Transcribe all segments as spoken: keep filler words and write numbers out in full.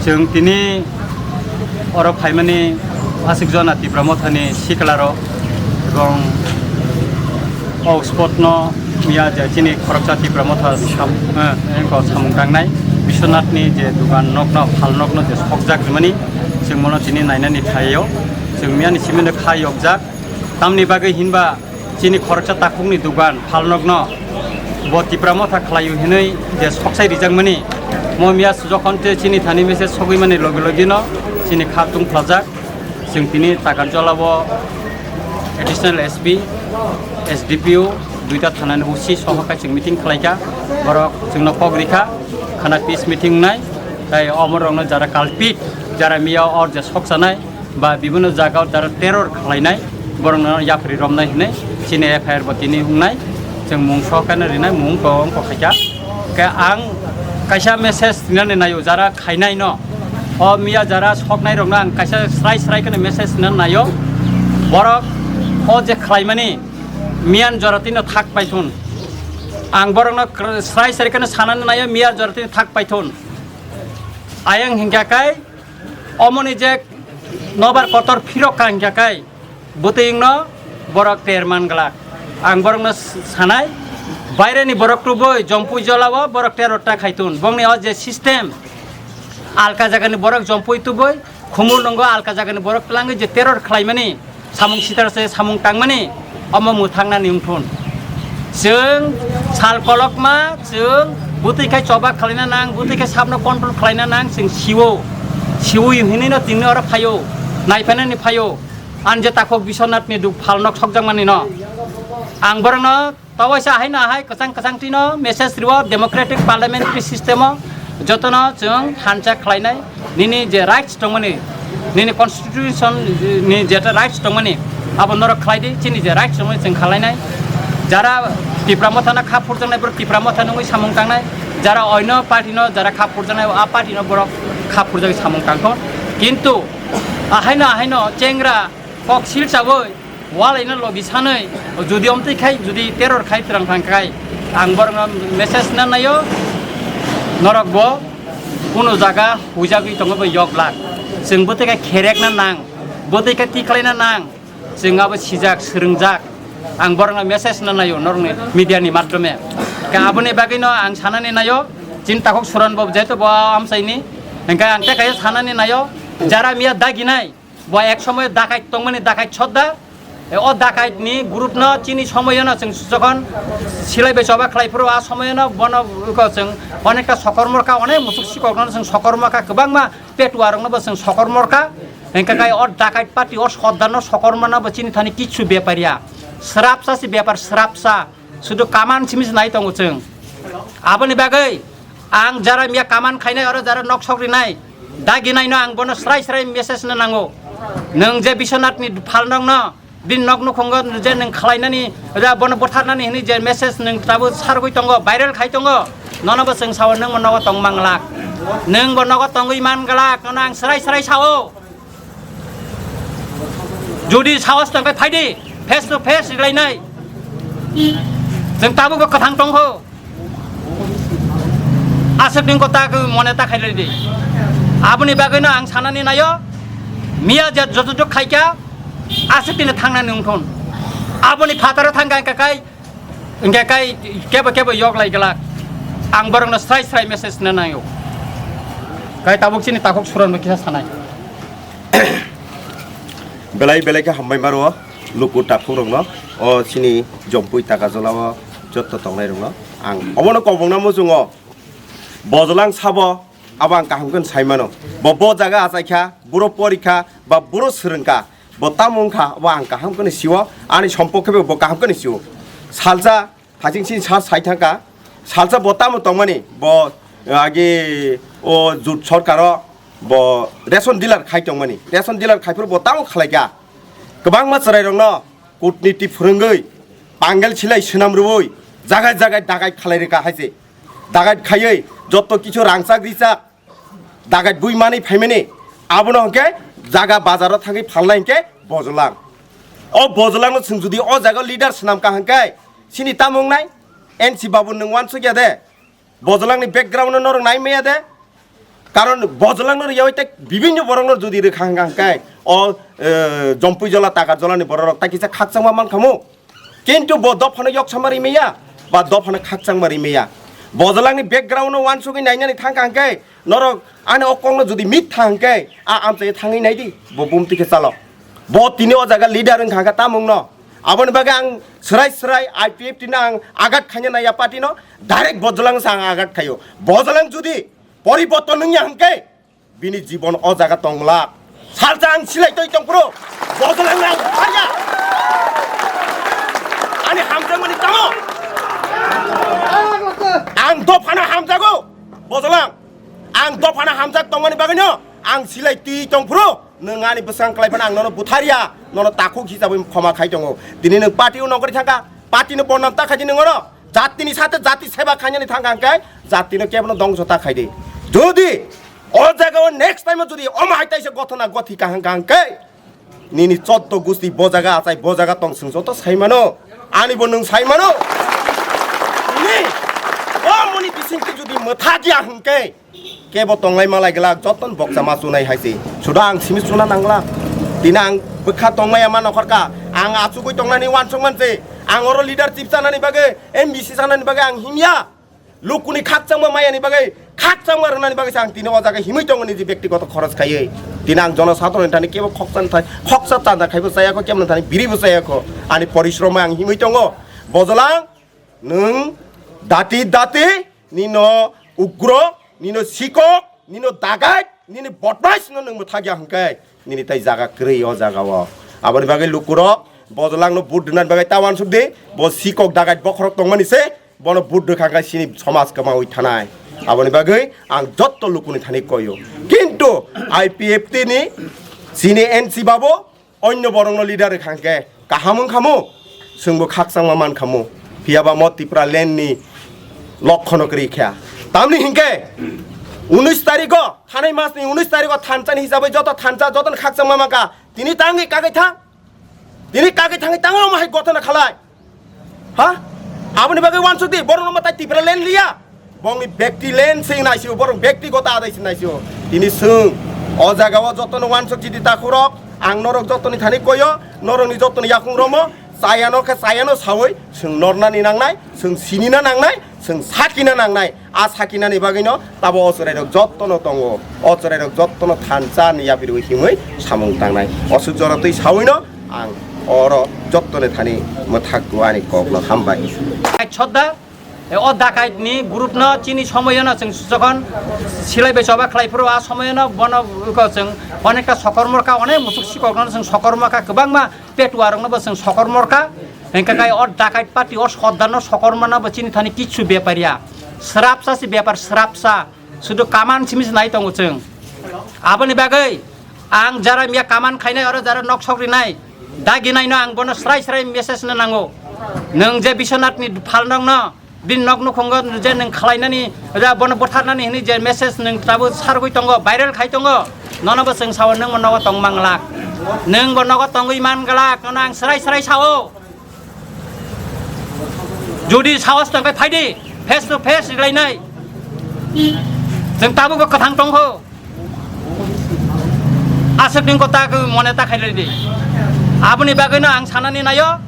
Chwng tini oro phaimani aswk jona Tipra Mothani siklarok, ebong o spot no miya je chini khoroksa Tipra Motha sam-, eh, engko samung tangnai Biswanath ni je dugan nokno, phal nokno je sokjak rimani, chwng mono tini nainani phaio. Chwng miyani simi no kha yokjak, tamni bagwi hinba chini khoroksa takhukni dugan phalnokno bo Tipra Motha khlaio hinwi je soksai rijakmani, mo miya jokhon te chini thani message sogwi mani logi logi no chini kha tungphlajak. Chwng tini Takarjala o Additional S P, S D P O, duita thana ni O C soho kai chwng meeting khlaikha, borok chwngno kok rikha, khana peace meeting wngnai, tai omorokno jara culprit, jara miya or je soksanai, ba bibino jaga o jara terror khlainai, borokno yapri romnai hinwi chini F I R bo tini wngnai, chwng mung sohor khe no rinai, mung bo wng kok khaikha. Khe ang kaisa message rinani naio, jara khainai no, o miya jara soknai rokno ang kaisa srai srai kheno message rinani naio, borok o je khlaimani miyan jora tino thak paithun, ang borokno kr-, srai srai kheno sanani naio, miya jora tino thak paithun. Ayang hingkha kai, omoni je nobar kotor phirok ka hingkha kai, bwtwingno borok ter man glak. Ang borokno s-, sanai, baireni borok tubui Jompui jolao borok terror ta khaitun. Bongni o je system, alka jagani borok Jompui tubui, Khumulwngo alka jagani borok twlangwi je terror khlaimani, samung sitar se samung tangmani, omo mwthangnani wngthun. Chwng sal kolokma, chwng bwtwi khai choba khlaina nang, bwtwi khai sabno control khlaina nang, chwng siwo. Siwi hinwi no chwngno oro phaio, naiphainani phaio. Ani je takhuk Biswanathni duk phalnok sokjakmani no. Ang borokno Tawaisa haino ahai kwchang kwchang tino message riwo democratic parliamentary system o jotono chwng hancha khlainai, nini je rights tongmani, nini constitution ni jeta rights tongmani, abo norok khlai di, chini je rights tongmani chwng khlainai. Jara Tipra Mothano kha phurjaknai borok Tipra Motha nungwi samung tangnai, jara oino party no jara kha phurjaknai a party no borok kha phurjagwi samung tangkho, kintu ahaino ahaino chengra kok sil chawi Walaino logi sanwi, jodi omtwi khai, jodi terror khai twrang thang khai, ang borokno message na naio, norok bo kuno jaga huijagwi tongo bo yok glak. Chwng bwtwi khe kherekna nang, bwtwi khe tikhlaina nang, chwng abo sijak, swrwngjak. Ang borokno message na naio, norokni media ni madhyome. Khe aboni bagwino ang sanani naio, chini takhuk Suran bo jeto bo amchaini, hingkhe ang tei kaisa sanani naio, jara miya daginai, bo ek somoy dakait tongmani, dakait sodda. E, o dakait ni group no chini somoy no chwng jokhon silai bai choba khlai phuru, a somoy no bono ko chwng onekta sokormor kha, onek musuk sikok no chwng sokormor kha, kwbangma petua rok no bo chwng sokormor kha. Hingkha kai o dakait party o sodda no sokorma no bo chini thani kichu bepar ya, srapsa si bepar, srapsa. Sudu kaman simi se nai tongo chwng. Aboni bagwi ang jara miya kaman khainai, oro jara nok sok rinai, dagi naino ang bono srai srai message no nango. Nwng je Biswanath ni phalnok no, bini nok nukhungo je nwng khlainani, ora bono butharnani hwnwi je message nwng tabuk sargwi tongo, viral khai tongo. Nono bo chwng sao nwng bo nogo tong manglak. Nwng bo nogo tongwi manglak, nono ang srai srai sao. Jodi sahos tong khe phai di, face to face rilainai. Chwng tabukbo kwthang tong kho. Aswk ni kota mone ta khailai di. Aboni bagwino ang sanani naio, miya je joto jok khaikha, aswk tini thangnani wngthun. Aboni phataro thangkha hingkha kai, hingkha kai kebo kebo yok lai glak. Ang borokno srai srai message na naio. Kai tabuk chini takhuk Suran bo kisa sanai. Belai belai khe hambai maro luku takhuk rokno, o chini Jompui Takarjala o jotto tongnai rokno. Ang obono kobongna muchungo, Bojlang sabo abo ang kaham khe sai mano. Bo, bo jaga achai kha, buro pori kha, ba buro swrwng kha, bo tamo wng kha, abo ang kaham khe sio, ani sompok khe bo kaham khe sio. Salsa Hasing sini sa sai thangkha, salsa bo tamo tongmani, bo agi o jut sorkaro bo ration dealer khai tongmani, ration dealer khai phuru bo tamo khlaikha. Kwbangma chwrairokno kutniti phwrwngwi, pangel silai swnam rwui, jagai jagai dagai khalai rwkha hai se. Dagai khaiwi jotto kichu rangchak richak, dagat bui manwi phaimani, abono hwnkhe jaga bazaro thangwi phalnai hwnkhe Bojlang. O Bojlangno chwng jodi o jaga leader swnamkha hwnkhe, chini tamo wngnai? N C Babu, nwng uansukya de? Bojlangni background-no norok nai maya de? Karon Bojolangno riyawi tei bibinno borokno jodi rwkha hwnkha hwnkhe o, eh, Jompui Jola, Takar Jolani bororok tai kisa khakchangma mankhamu. Kintu bo dophano yoksama rimaya ba dophano khakchangma rimaya. Bojolangni background-no wansugwi nainani thangkha hwnkhe norok ani o kokno jodi mit tha hwnkhe a amchaio thangwi naidi, bo bumtwi khe chalo. Bo tini o jaga leader wngkha hwnkhe tamungno. Aboni bagwi ang swrai swrai I P F T no ang agat khaina naiya party no, direct Bojolangsa ang agat khaio. Bojolang jodi poriborton wngya hwnkhe bini jibon o jaga tongla. Salsa ang silai toi tongphuru, Bojolangno ang bukharya. Ani hamjakmani tamo. Ang dophano hamjago, Bojolang. Ang dophano hamjak tongmani bagwino ang silai twi tongphuru, nwng ani bwsang kwlai phano ang nono butharya, nono takhuk hisabwi khoma khai tongo. Tini nwng party-o nongkhorwi thangkha, party-no bondam ta khaidi nwng oro. Jatini sate jati seba khainani thangkha hwnkhe jatino kebono dongso ta khaidi. Jodi o jaga o next time o jodi omo hai taisa gothona gothi kaham kaham khe nini choddo gusti bo jaga achai bo jaga tong, chwng joto sai mano, ani bo nwng sai mano. Ni o moni bisingtwi jodi mwtha dia hwnkhe kebo tonglai malai glak, joton boksa ma chunai hai se. Suda ang simi chuna nangla. Tini ang bwkha tongmaya ma nokhorka. Ang achugwi tongnani wansuk manse. Ang oro leadership chanani bagwi, M B C chanani bagwi ang himya. Lukuni khakchangma mayani bagwi, khakchangma rwnani bagwi se ang tini o jaga himwi tongo niji bektigoto khoroj khaiwi. Tini ang jono satroni thani kebo khoksa thai, khoksa chanda khaibo chayakho, kemno thani biribo chayakho. Ani porishromo ang himwi tongo. Bojolang, nwng dati dati, nino ugro, nino sikok, nino dagai, nini bodmais no nwng mwthagya hwnkhe, nini tai jaga kwrwi o jaga o. Aboni bagwi lukurok Bojolangno vote rwnani bagwi ta wansuk di, bo sikok dagai bokhorok tongmani se, bono vote rwkha khe sini somaj kwmawi thanai. Aboni bagwi ang jotto lukuni thani koyo. Kintu I P F T ni sini N C babo onyo borokno leader rwkha hwnkhe kaham wngkhamu, chwngbo khakchangma mankhamu, phiyaba mo Tipra land ni lokhono kwrwi kha. Tamni hinkhe unis tarikho, thanai masni unis tarikho thansa ni hisabwi joto thansa jotono khakchangma mankha, tini tangwi kagwi thang, tini kagwi thangwi tangwi omo hai gothona khalai. Ha? Aboni bagwi wansuk di, borokno mwtai Tipra land liya. Bongni bekti land se naisio, borok bekti gota adai se naisio. Tini chwng o jaga o jotono wansuk chidi takhurok, ang norok jotoni thani koyo, norokni jotoni yakung romo, chayano khe chayano sawi, chwng nornani nangnai, chwng sinina nangnai, chwng sakina nangnai. A sakinani bagwino tabo o chwrairok jottono tongo. O chwrairok jottono thansa ni yapirwi himwi samung tangnai. Osuk jora twi sawino ang oro jottoni thani mwthakgo ani kokno hambai. Sodda, e, o dakaitni groupno chini somoyono chwng jokhon silai bai choba khlai phuru a somoyono bono wngkha chwng onekta sokormorkha, onek musuk sikokno chwng sokormorkha, kwbangma petuarokno bo chwng sokormorkha. Hingkha kai o dakait party o soddarno sokormana bo chini thani kichu bepar ya. Srapsa si bepar, srapsa. Sudu kaman simi se nai tongo chwng. Aboni bagwi ang jara miya kaman khainai oro jara nok sok rinai, dagi naino ang bono srai srai message no nango. Nwng je Biswanath ni phalnok no, bini nok nukhungo je nwng khlainani, ja bono butharnani hwnwi je message nwng tabuk sargwi tongo, viral khai tongo. Nono bo chwng sao nwng bo nogo tong manglak. Nwng bo nogo tongwi manglak, nono ang srai srai sao. Jodi sahos tong khe phai di, face to face rilainai. Chwng tabukbo kwthang tong kho. Aswk nwng kota khe mone ta khailai di. Aboni bagwino ang sanani naio,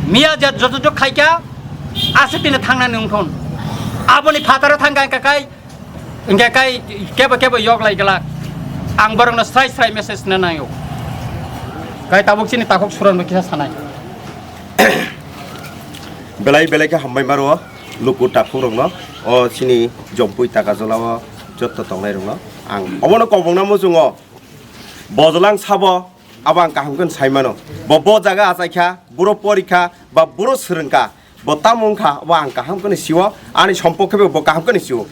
miya je joto jok khaikha, aswk tini thangnani wngthun. Aboni phataro thangkha hwnkha kai, hwnkha kai kebo kebo yok lai glak. Ang borokno srai srai message na naio. Kai tabuk chini takhuk suranbo kisa sanai. Belai belai khe hambai maro luku takhuk rokno, o chini Jompui Takarjala o jotto tongnai rokno ang obono kobongna muchungo. Bojolang sabo abo ang kaham khe sai mano, bo bo jaga achai kha, buro porikha ba buro swrwngkha, bo tamo wngkha abo ang kaham khe sio, ani sompok khe bo kaham khe sio.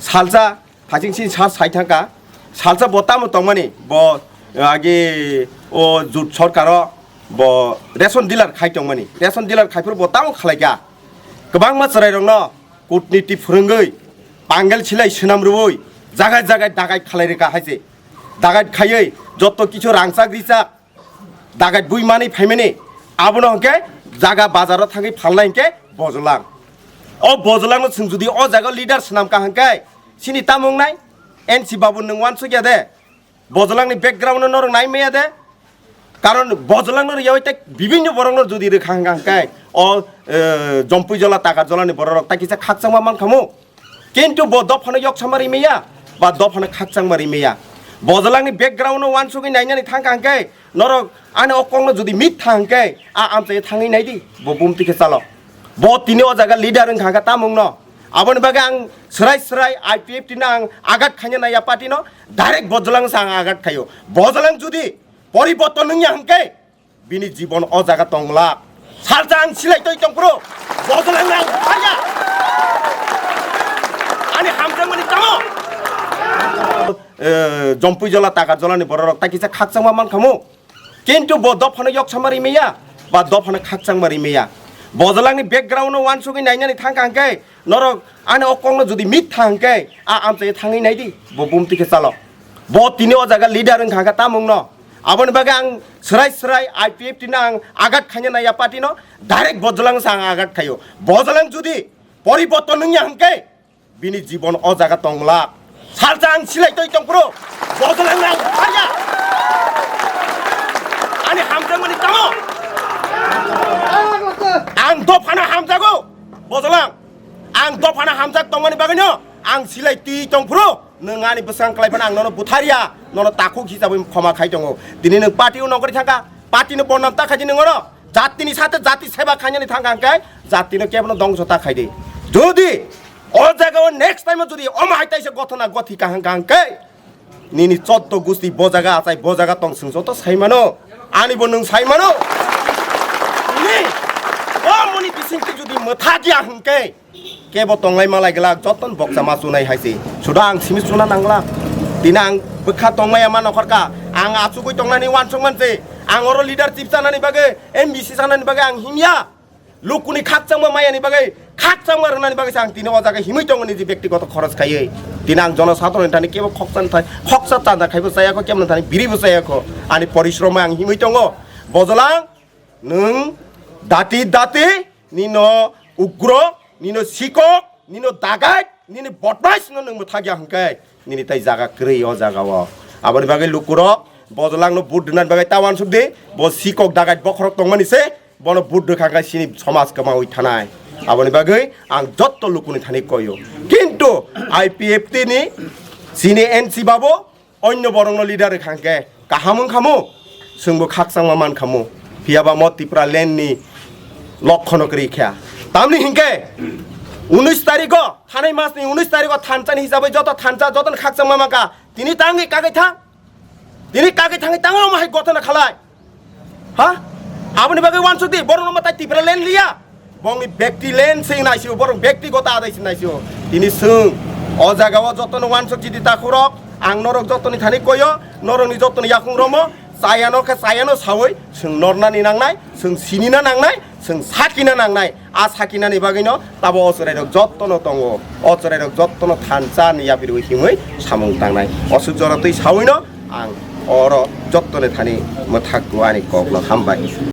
Salsa Phaiching sini sa sai thangkha, salsa bo tamo tongmani, bo, eh, agi o jut sorkaro bo ration dealer khai tongmani, ration dealer khai phuru bo tamo khalai kha, kwbangma chwrai rokno kutniti phwrwngwi, pangel silai swnam rwui, jagai jagai dagai khalai rwkha hai se, dagai khaiwi joto kichu rangchak richak, dagat bui manwi phaimani, abono hwnkhe jaga bazaro thangwi phalnai hwnkhe Bojolang. O Bojolangno chwng jodi o jaga leader swnamkha hwnkhe, chini tamo wngnai? N C Babu nwng wansuk ya de? Bojolangni background no norok nai maya de? Karon Bojolangno riyawi tei bibinno borokno jodi rwkha hwnkha hwnkhe o, eh, Jompui Jola, Takar Jolani bororok tai kisa khakchangma mankhamu. Kintu bo dophano yoksama rimaya ba dophano khakchangma rimaya. Bojolangni background no wansugwi nainani thangkha hwnkhe norok ani o kokno jodi mit thang hwnkhe a amchai thangwi naidi, bo bumtwi khe chalo. Bo tini o jaga leader wngkha hwnkhe tamungno. Aboni bagwi ang swrai swrai I P F T no ang agat khaina naiya party no, direct Bojolang se ang agat khaio. Bojolang jodi poriborton wngya hwnkhe bini jibon o jaga tongla. Salsa ang silai toi tongphuru Bojolang ang phaya. Ani hamjakmani tamo. Eh, Jompui Jola, Takar Jolani bororok tai kisa khakchangma mankhamu. Kintu bo dophano yoksama rimaya ba dophano khakchangma rimaya. Bojolangni background no wansugwi nainani thangkha hwnkhe norok ani o kokno jodi mit thang hwnkhe a amchai thangwi naidi, bo bumtwi khe chalo. Bo tini o jaga leader wngkha hwnkhe tamungno. Aboni bagwi ang swrai swrai I P F T no ang agat khaina naiya party no, direct Bojolang se ang agat khaio. Bojolang jodi poriborton wngya hwnkhe bini jibon o jaga tongla. Salsa ang silai toi tongphuru Bojolang ang phaya. Ani hamjakmani tamo. Ang dophano hamjago Bojolang. Ang dophano hamjak tongmani bagwino ang silai twi tongphuru nwng ani bwsang kwlai phano ang nono butharya, nono takhuk hisabwi khoma khai tongo. Tini nwng party o nongkhorwi thangkha, party no bondam ta khaidi nwng oro. Jatini sate jati seba khainani thangkha hwnkhe jatino kebono dongso ta khaidi. Jodi o jaga o next time o jodi omo hai taisa gothona gothi kahang kahang khe nini choddo gusti bo jaga achai bo jaga tong, chwng joto sai mano, ani bo nwng sai mano. Ni o moni bisingtwi jodi mwtha dia hwnkhe kebo tonglai malai glak, joton boksa ma chunai hai se. Suda ang simi chuna nangla. Tini ang bwkha tongmaya ma nokhorka. Ang achugwi tongnani wansuk manse. Ang oro leadership chanani bagwi, M B C chanani bagwi ang himya. Lukuni khakchangma mayani bagwi, khakchangma rwnani bagwi se ang tini o jaga himwi tongo niji bektigoto khoroj khaiwi. Tini ang jono satroni thani kebo khoksa thai, khoksa chanda khaibo chayakho, kebo thani biribo chayakho. Ani porishromo ang himwi tongo. Bojolang, nwng dati dati, nino ugro, nino sikok, nino dagai, nini bodmais no nwng mwthagya hwnkhe, nini tai jaga kwrwi o jaga o. Aboni bagwi lukurok Bojolang no vote rwnani bagwi ta wansuk di, bo sikok dagai bokhorok tongmani se, bono vote rwkha khe sini somaj kwmawi thanai. Aboni bagwi ang jotto lukuni thani koyo. Kintu I P F T ni sini N C Babu onyo borokno leader rwkha hwnkhe kaham wngkhamu? Chwngbo khakchangma mankhamu, phiyaba mo Tipra land ni lokhono kwrwi kha. Tamni hinkhe unis tarikho, thanai masni unis tarikho thansa ni hisabwi joto thansa jotoni khakchangma mankha. Tini tangwi kagwi thang, tini kagwi thangwi tango omo hai gothona khalai. Ha? Aboni bagwi wansuk di, borokno mwtai Tipra land liya. Bongni bekti land se naisio, borok bektigoto adai se naisio. Tini chwng o jaga o jotono wansuk chidi takhurok, ang norok jotoni thani koyo, norokni jotoni yakung romo, chayano khe chayano sawi, chwng nornani nangnai, chwng sinina nangnai, chwng sakina nangnai. A sakinani bagwino tabo o chwrairok jottono tongo. O chwrairok jottono thansa ni yapirwi himwi samung tangnai. Osuk jora twi sawino ang oro jottoni thani mwthakgo ani kokno hambai.